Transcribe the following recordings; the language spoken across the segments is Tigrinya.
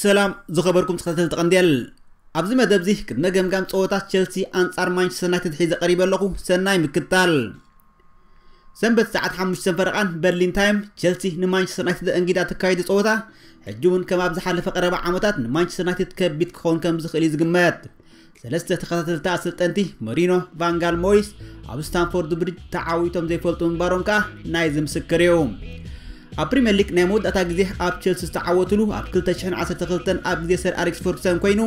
ሰላም ዝኸበርኩም ተኸታተልቲ ቀንዴል፣ ኣብዚ መደብ እዚ ቅድመ ገምጋም ጸወታት ቸልሲ ኣንጻር ማንቸስተር ዩናይትድ ሒዘ ቀሪበ ኣለኹ። ሰናይ ምክታል። ሰንበት ሰዓት ሓሙሽተ ፈረቓን በርሊን ታይም፣ ቸልሲ ንማንቸስተር ዩናይትድ እንግዳ ተካይዱ ጸወታ ሕጂ እውን ከም ኣብ ዝሓለፈ ቀረባ ዓመታት ንማንቸስተር ዩናይትድ ከቢድ ክኸውን ከም ዝኽእል እዩ ዝግመት። ሰለስተ ተኸታተልቲ ኣሰልጠንቲ፣ ሞሪኖ፣ ቫንጋል፣ ሞይስ፣ ኣብ ስታንፎርድ ብሪጅ ተዓዊቶም ዘይፈልጡ ምንባሮም ከኣ ናይዚ ምስክር እዩ። ኣብ ፕሪምየር ሊግ ናይ መወዳእታ ግዜ ኣብ ቸልሲ ዝተዓወትሉ ኣብ ክልተ ሽሕን ዓሰርተ ክልተን ኣብ ግዜ ሰር ኣሌክስ ፈርጉሰን ኮይኑ፣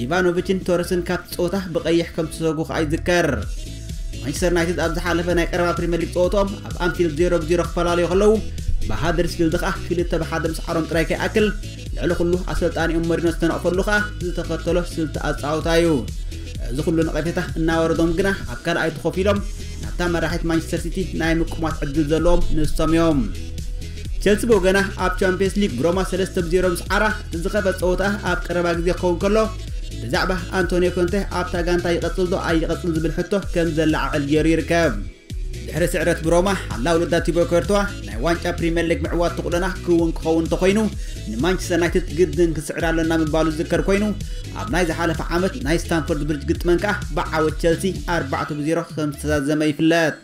ኢቫኖቪችን ቶረስን ካብቲ ጸወታ ብቐይሕ ከም ዝተሰጉ ከኣ ይዝከር። ማንቸስተር ዩናይትድ ኣብ ዝሓለፈ ናይ ቀረባ ፕሪምየር ሊግ ጸወትኦም ኣብ ኣንፊልድ ዜሮ ብ ዜሮ ክፈላለዩ ከለዉ፣ ብሃደርስፊልድ ከኣ ክልተ ብ ሓደ ምስዓሮም ጥራይ ከይኣክል፣ ልዕሊ ኩሉ ኣሰልጣኒኦም ሞሪኖ ዝተነቕፈሉ ከኣ ዝተኸተሎ ስልቲ ኣጻወታ እዩ። እዚ ኩሉ ነቐፌታ እናወረዶም ግና ኣብ ካልኣይቲ ኮፍ ኢሎም ናብታ መራሒት ማንቸስተር ሲቲ ናይ ምቁማት ዕድል ዘለዎም ንሶም እዮም። ቸልሲ ብወገና ኣብ ቻምፒየንስ ሊግ ብሮማ ሰለስተ ብ ዜሮ ምስዓራ እቲ ዝኸፍአ ጸወታ ኣብ ቀረባ ግዜ ክኸውን ከሎ፣ ብዛዕባ ኣንቶኒዮ ኮንተ ኣብታ ጋንታ ይቐጽል ዶ ኣይቐጽል ዝብል ሕቶ ከም ዘለዓዕል ገይሩ ይርከብ። ድሕሪ ስዕረት ብሮማ ሓላው ልዳ ቲቦ ኮርትዋ ናይ ዋንጫ ፕሪምየር ሊግ ምዕዋት ተቑደና ክውን ክኸውን እንተኾይኑ ንማንቸስተር ዩናይትድ ግድን ክስዕር ኣለና ምባሉ ዝዝከር ኮይኑ፣ ኣብ ናይ ዝሓለፈ ዓመት ናይ ስታንፎርድ ብሪጅ ግጥመን ከኣ ብዓወት ቸልሲ ኣርባዕተ ብ ዜሮ ከም ዝተዛዘመ ይፍለጥ።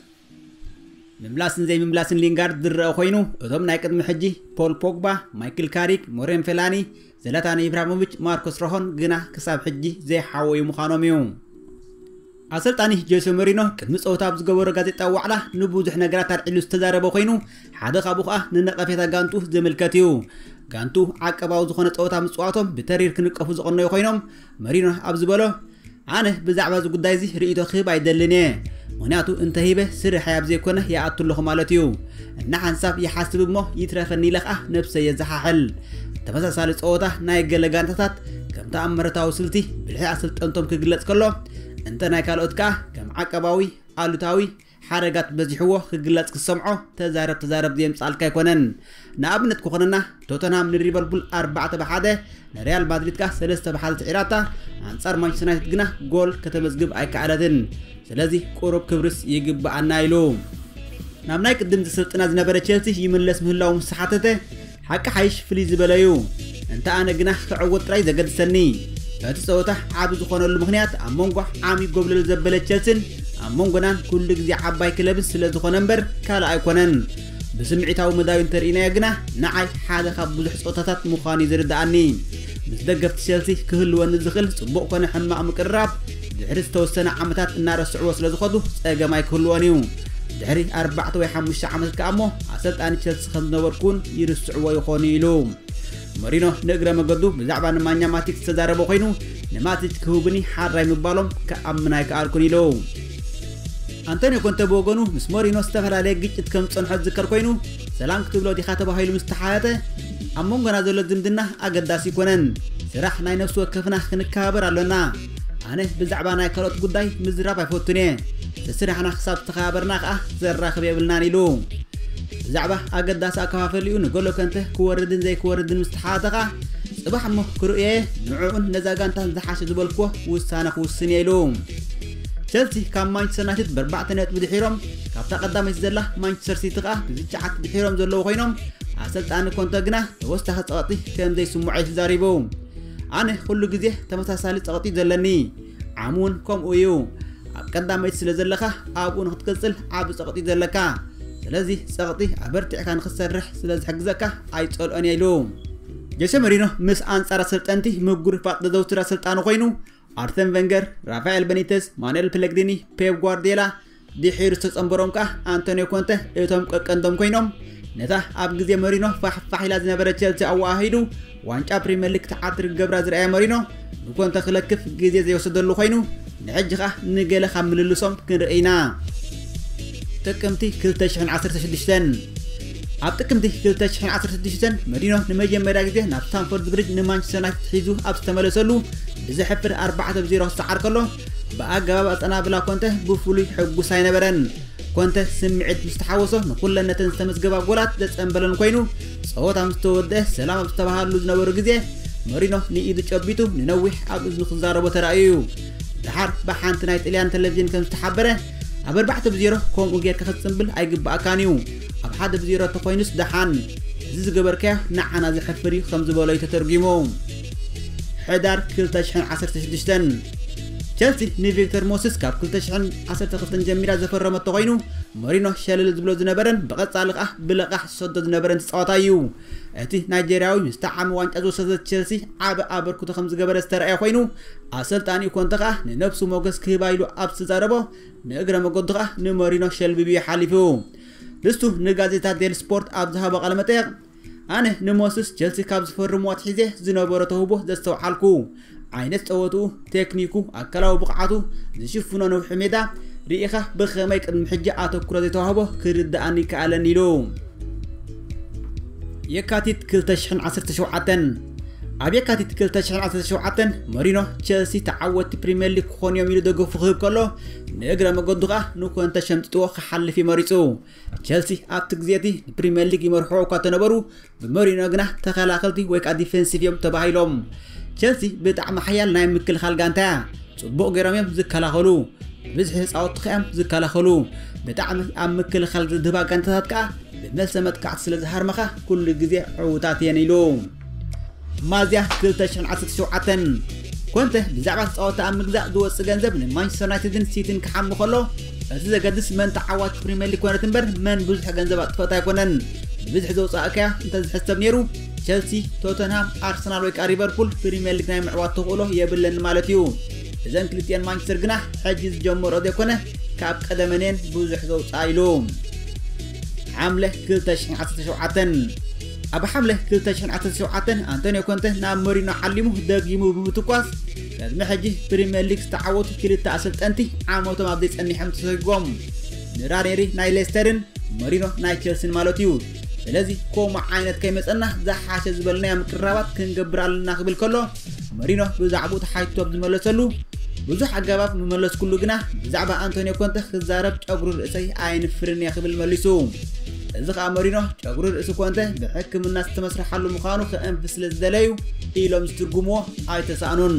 ምምላስን ዘይምምላስን ሊንጋርድ ዝረአ ኮይኑ፣ እቶም ናይ ቅድሚ ሕጂ ፖል ፖግባ፣ ማይክል ካሪክ፣ ሞሬን ፌላኒ፣ ዘላታን ኢብራሂሞቪች፣ ማርኮስ ሮሆን ግና ክሳብ ሕጂ ዘይሓወዩ ምዃኖም እዩ። ኣሰልጣኒ ጆሴ ሞሪኖ ቅድሚ ጸወታ ኣብ ዝገበሮ ጋዜጣዊ ዋዕላ ንብዙሕ ነገራት ኣልዒሉ ዝተዛረበ ኮይኑ፣ ሓደ ካብኡ ከኣ ንነቐፌታ ጋንቱ ዝምልከት እዩ። ጋንቱ ዓቀባዊ ዝኾነ ጸወታ ምጽዋቶም ብተሪር ክንቀፉ ዝቐነዩ ኮይኖም፣ መሪኖ ኣብ ዝበሎ፣ ኣነ ብዛዕባ እዚ ጉዳይ እዚ ርእይቶ ክህብ ኣይደልን እየ። ምኽንያቱ እንተሂበ ስርሐይ ኣብ ዘይኮነ ይኣቱ ኣለኹ ማለት እዩ። እና ሓንሳብ ይሓስብ እሞ ይትረፈኒ ኢለ ኸኣ ነብሰይ የዘሓሕል። ተመሳሳሊ ጸወታ ናይ ገለ ጋንታታት ከም ተኣምረታዊ ስልቲ ብልሒ ኣሰልጠንቶም ክግለጽ ከሎ፣ እንተ ናይ ካልኦት ከኣ ከም ዓቀባዊ ኣሉታዊ ሓረጋት በዚሕዎ ክግለጽ ክሰምዖ ተዛረብ ተዛረብ ዘየምጽኣልካ ኣይኮነን። ንኣብነት ክኾነና ቶተንሃም ንሊቨርፑል ኣርባዕተ ብ ሓደ፣ ንሪያል ማድሪድ ከኣ ሰለስተ ብ ሓደ ስዒራታ፣ ኣንጻር ማንቸስተር ዩናይትድ ግና ጎል ከተመዝግብ ኣይከኣለትን። ስለዚ ቁሩብ ክብርስ ይግብኣና ኢሉ። ናብ ናይ ቅድም ዝስልጥና ዝነበረ ቸልሲ ይምለስ ምህላው ምስ ተሓተተ፣ ሓቂ ሓይሽ ፍልይ ዝበለ እዩ። እንተ ኣነ ግና ክዕወት ጥራይ ዘገድሰኒ። እቲ ጸወታ ዓቢ ዝኾነሉ ምኽንያት ኣብ መንጎ ዓሚ ጎብለል ዘበለ ቸልሲን ኣብ መንጎናን ኩሉ ግዜ ዓባይ ክለብን ስለ ዝኾነ እምበር ካልእ ኣይኮነን። ብስምዒታዊ መዳዩ እንተርኢናዮ ግና ንዓይ ሓደ ካብ ብዙሕ ጸወታታት ምዃኑ እዩ ዝርድኣኒ። ምስ ደገፍቲ ቸልሲ ክህልወኒ ዝኽእል ጽቡቕ ኮነ ሕማቕ ምቅርራብ ድሕሪ ዝተወሰነ ዓመታት እናረስዕዎ ስለ ዝኾዱ ጸገም ኣይክህልዎን እዩ። ድሕሪ ኣርባዕተ ወይ ሓሙሽተ ዓመታት ከኣ እሞ ኣሰልጣኒ ቸልሲ ከም ዝነበርኩ እውን ይርስዕዎ ይኾኑ ኢሉ። መሪኖ ንእግረ መገዱ ብዛዕባ ንማኛ ማቲክ ዝተዛረበ ኮይኑ፣ ንማቲች ክህቡኒ ሓራይ ምባሎም ክኣምን ኣይከኣልኩን ኢሉ። ኣንቶኒዮ ኮንተ ብወገኑ ምስ መሪኖ ዝተፈላለየ ግጭት ከም ዝጸንሖ ዝዝከር ኮይኑ፣ ሰላም ክትብሎ ዲኻ ተባሂሉ ምስ ተሓተተ፣ ኣብ መንጎና ዘሎ ዝምድና ኣገዳሲ ኣይኮነን። ስራሕ ናይ ነፍሲ ወከፍና ክንከባበር ኣሎና። ኣነ ብዛዕባ ናይ ካልኦት ጉዳይ ምዝራብ ኣይፈቱን እየ። ስራሕና ክሳብ ዝተኸባበርና ከኣ ዘራኽብ የብልናን ኢሉ። ብዛዕባ ኣገዳሲ ኣከፋፈሊኡ ንገሎ ኮንተ ክወርድን ዘይክወርድን ምስ ተሓተኻ፣ ጽባሕ እሞ ክርእዮ እየ፣ ንዕኡን ነዛ ጋንታን ዝሓሸ ዝበልክዎ ውሳነ ክውስን እየ ኢሉ። ቸልሲ ካብ ማንቸስተር ዩናይትድ ብኣርባዕተ ነጥቢ ድሒሮም ካብታ ቀዳመይቲ ዘላ ማንቸስተር ሲቲ ከኣ ብዝትሽዓት ድሒሮም ዘለዉ ኮይኖም፣ ኣሰልጣኒ ኮንተ ግና ተወሳኺ ጸቕጢ ከም ዘይስምዖ እዩ ተዛሪቡ። ኣነ ኩሉ ግዜ ተመሳሳሊ ጸቕጢ ዘለኒ፣ ዓሚ እውን ከምኡ እዩ። ኣብ ቀዳመይቲ ስለ ዘለኻ ኣብኡ ንክትቅጽል ዓቢ ጸቕጢ ዘለካ። ስለዚ ጸቕጢ ኣበርቲዕካ ንክትሰርሕ ስለ ዝሕግዘካ ኣይጸልኦን እየ ኢሉ። ጆሴ መሪኖ ምስ ኣንጻር ኣሰልጠንቲ ምጉርፋጥ ዘዘውትር ኣሰልጣኒ ኮይኑ፣ ኣርሰን ቨንገር፣ ራፋኤል ቤኒተዝ፣ ማኑኤል ፔሌግሪኒ፣ ፔፕ ጓርዲዮላ፣ ድሒሩ ዝተጸንበሮም ከኣ ኣንቶኒዮ ኮንተ እቶም ቀቀንዶም ኮይኖም፣ ነታ ኣብ ግዜ መሪኖ ፋሕፋሕ ኢላ ዝነበረ ቸልሲ ኣወሃሂዱ ዋንጫ ፕሪምየር ሊግ ክትዓትር ክገብራ ዝረኣየ መሪኖ፣ ንኮንተ ክለክፍ ግዜ ዘይወሰደሉ ኮይኑ፣ ንሕጂ ከኣ ንገለ ካብ ምልልሶም ክንርኢ ኢና። ጥቅምቲ ክልተ ሽሕን ዓሰርተ ሽዱሽተን። ኣብ ጥቅምቲ ክልተ ሽሕን ዓሰርተ ሽዱሽተን መሪኖ ንመጀመርያ ግዜ ናብ ስታንፎርድ ብሪጅ ንማንቸስተር ዩናይትድ ሒዙ ኣብ ዝተመለሰሉ ብዘሕፍር ኣርባዕተ ብ ዜሮ ክሰዓር ከሎ፣ ብኣገባብ ኣጸናብላ ኮንተ ብፍሉይ ሕጉስ ኣይነበረን። ኮንተ ስምዒት ምስ ተሓወሶ ንኩለን ነተን ዝተመዝገባ ጎላት ዘጸንበለን ኮይኑ፣ ጸወታ ምስ ተወደአ ሰላም ኣብ ዝተባሃሉ ዝነበሩ ግዜ፣ መሪኖ ንኢዱ ጨቢጡ ንነዊሕ ኣብ እዝኑ ክዛረቦ ተራእዩ እዩ። ደሓር ብሓንቲ ናይ ጥልያን ቴሌቪዥን ከም ዝተሓበረ፣ ኣብ ኣርባዕተ ብ ዜሮ ከምኡ ጌርካ ክትጽንብል ኣይግብኣካን እዩ። ኣብ ሓደ ብ ዜሮ ተኾይኑስ ደሓን፣ እዚ ዝገበርካዮ ንዓና ዘሕፍር እዩ ከም ዝበሎ እዩ ተተርጒሙ። ሕዳር ክልተ ሽሕን ዓሰርተ ሽዱሽተን። ቸልሲ ንቪክተር ሞስስ ካብ ክልተ ሽሕን ዓሰርተ ክልተን ጀሚራ ዘፈረመቶ ኮይኑ፣ ሞሪኖ ሸለል ዝብሎ ዝነበረን ብቐጻሊ ከኣ ብለቓሕ ዝሰዶ ዝነበረን ተጻዋታይ እዩ። እቲ ናይጀርያዊ ምስቲ ዓሚ ዋንጫ ዝወሰደት ቸልሲ ዓቢ ኣበርክቶ ከም ዝገበረ ዝተረኣየ ኮይኑ፣ ኣሰልጣኒኡ ኮንተ ከኣ ንነብሱ ሞገስ ክህባ ኢሉ ኣብ ዝተዛረቦ፣ ንእግረ መገዱ ከኣ ንሞሪኖ ሸልቢብዮ ሓሊፉ። ንሱ ንጋዜጣ ዴል ስፖርት ኣብ ዝሃቦ ቃለ መጠየቕ፣ ኣነ ንሞስስ ቸልሲ ካብ ዝፈርምዎ ኣትሒዘ ዝነበሮ ተውህቦ ዘስተውዓልኩ ዓይነት ጸወትኡ፣ ቴክኒኩ፣ ኣካላዊ ብቕዓቱ፣ ዝሽፍኖ ነዊሕ ሜዳ ርኢኻ ብኸመይ ቅድሚ ሕጂ ኣተኩሮ ዘይተዋህቦ ክርድኣኒ ይከኣለኒ ኢሉ። የካቲት ክልተ ሽሕን ዓሰርተ ሸውዓተን። ኣብ የካቲት ክልተ ሽሕን ዓሰርተ ሸውዓተን ሞሪኖ ቸልሲ ተዓወትቲ ፕሪምየር ሊግ ክኾኑ እዮም ኢሉ ደገፉ ክህብ ከሎ፣ ንእግረ መገዱ ከኣ ንኮንተ ሸምጥጥዎ ክሓልፍ እዩ መሪጹ። ቸልሲ ኣብቲ ግዜ እቲ ንፕሪምየር ሊግ ይመርሕዎ እኳ እንተነበሩ፣ ብሞሪኖ ግና ተኸላኸልቲ ወይ ከኣ ዲፌንሲቭ እዮም ተባሂሎም። ቸልሲ ብጣዕሚ ሓያል ናይ ምክልኻል ጋንታ እያ። ጽቡቕ ገይሮም እዮም ዝከላኸሉ። ብብዝሒ ተጻወትቲ ከኣ እዮም ዝከላኸሉ። ብጣዕሚ ኣብ ምክልኻል ዝድህባ ጋንታታት ከኣ ብመልሰ መጥቃዕቲ ስለ ዝሃርመኻ ኩሉ ግዜ ዕዉታት እየን ኢሉ። ሚያዝያ ክልተ ሽሕን ዓሰርተ ሸውዓተን። ኮንተ ብዛዕባ ተጻወትቲ ኣብ ምግዛእ ዝወጽእ ገንዘብ ንማንቸስተር ዩናይትድን ሲቲን ክሓሚ ከሎ፣ እቲ ዘገድስ መን ተዓዋቲ ፕሪምየር ሊግ ኮነት እምበር መን ብዙሕ ገንዘብ ኣጥፈት ኣይኮነን። ብብዝሒ ዘውጻእካያ እንተ ዝሕሰብ ነይሩ፣ ቸልሲ፣ ቶተንሃም፣ ኣርሰናል ወይ ከኣ ሊቨርፑል ፕሪምየር ሊግ ናይ ምዕዋት ተኽእሎ የብለን ማለት እዩ። እዘን ክልቲኤን ማንቸስተር ግና ሕጂ ዝጀመሮ ዘይኮነ ካብ ቀደመን እየን ብዙሕ ዘውጻኣ ኢሉ። ሓምለ ክልተ ሽሕን ዓሰርተ ሸውዓተን። ኣብ ሓምለ ክልተ ሽሕን ዓሰርተ ሸውዓተን ኣንቶኒዮ ኮንተ ናብ ሞሪኖ ዓሊሙ ደጊሙ ብምትኳስ፣ ቅድሚ ሕጂ ፕሪምየር ሊግ ዝተዓወቱ ክልተ ኣሰልጠንቲ ዓመቶም ኣብ ዘይጸኒሖም ተሰጒጎም። ንራኔሪ ናይ ሌስተርን ሞሪኖ ናይ ቸልሲን ማለት እዩ። ስለዚ ከምኡ ዓይነት ከይመጸና ዝሓሸ ዝበልናዮ ምቅርራባት ክንገብር ኣለና ክብል ከሎ፣ ሞሪኖ ብዛዕባኡ ተሓቲቱ ኣብ ዝመለሰሉ፣ ብዙሕ ኣገባብ ምመለስኩሉ፣ ግና ብዛዕባ ኣንቶኒዮ ኮንተ ክዛረብ ጨጉሪ ርእሰይ ኣየንፍርን እየ ክብል መሊሱ። እዚ ከኣ ሞሪኖ ጨጉሪ ርእሲ ኮንተ ብሕክምና ዝተመስረሓሉ ምዃኑ ከእንፍት ስለ ዝደለዩ ኢሎም ዝትርጉምዎ ኣይተሳእኑን።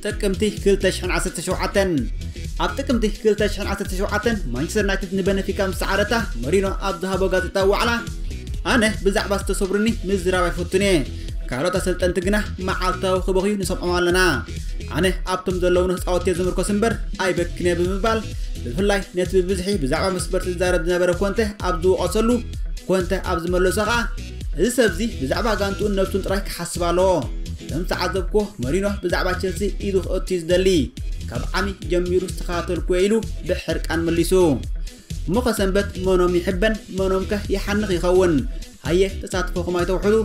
ጥቅምቲ ክልተ ሽሕን ዓሰርተ ሸውዓተን። ኣብ ጥቅምቲ ክልተ ሽሕን ዓሰርተ ሸውዓተን ማንቸስተር ዩናይትድ ንበነፊካ ምስ ሰዓረታ፣ ሞሪኖ ኣብ ዝሃቦ ጋዜጣዊ ዋዕላ፣ ኣነ ብዛዕባ ዝተሰብሩኒ ምዝራብ ኣይፈቱን እየ። ካልኦት ኣሰልጠንቲ ግና መዓልታዊ ክበኽዩ ንሰምዖም ኣለና። ኣነ ኣብቶም ዘለውኒ ተጻወትቲ እየ ዝምርኮስ እምበር ኣይበክን እየ ብምባል፣ ብፍላይ ነቲ ብብዝሒ ብዛዕባ መስበርቲ ዝዛረብ ዝነበረ ኮንተ ኣብ ዝወቐሰሉ፣ ኮንተ ኣብ ዝመለሶ ከኣ፣ እዚ ሰብዚ ብዛዕባ ጋንትኡን ነብሱን ጥራይ ክሓስብ ኣለዎ። ከም ዝተዓዘብክዎ፣ ሞሪኖ ብዛዕባ ቸልሲ ኢዱ ክእቱ እዩ ዝደሊ። ካብ ዓሚ ጀሚሩ ዝተኸታተልኩ እየ ኢሉ ብሕርቃን መሊሱ። እሞ ከሰንበት መኖም ይሕበን፣ መኖምከ ይሓንኽ ይኸውን? ሃየ ተሳትፎኹም ኣይተውሕዱ።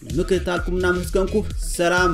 ንምክትታልኩም እናመስገንኩ ሰላም።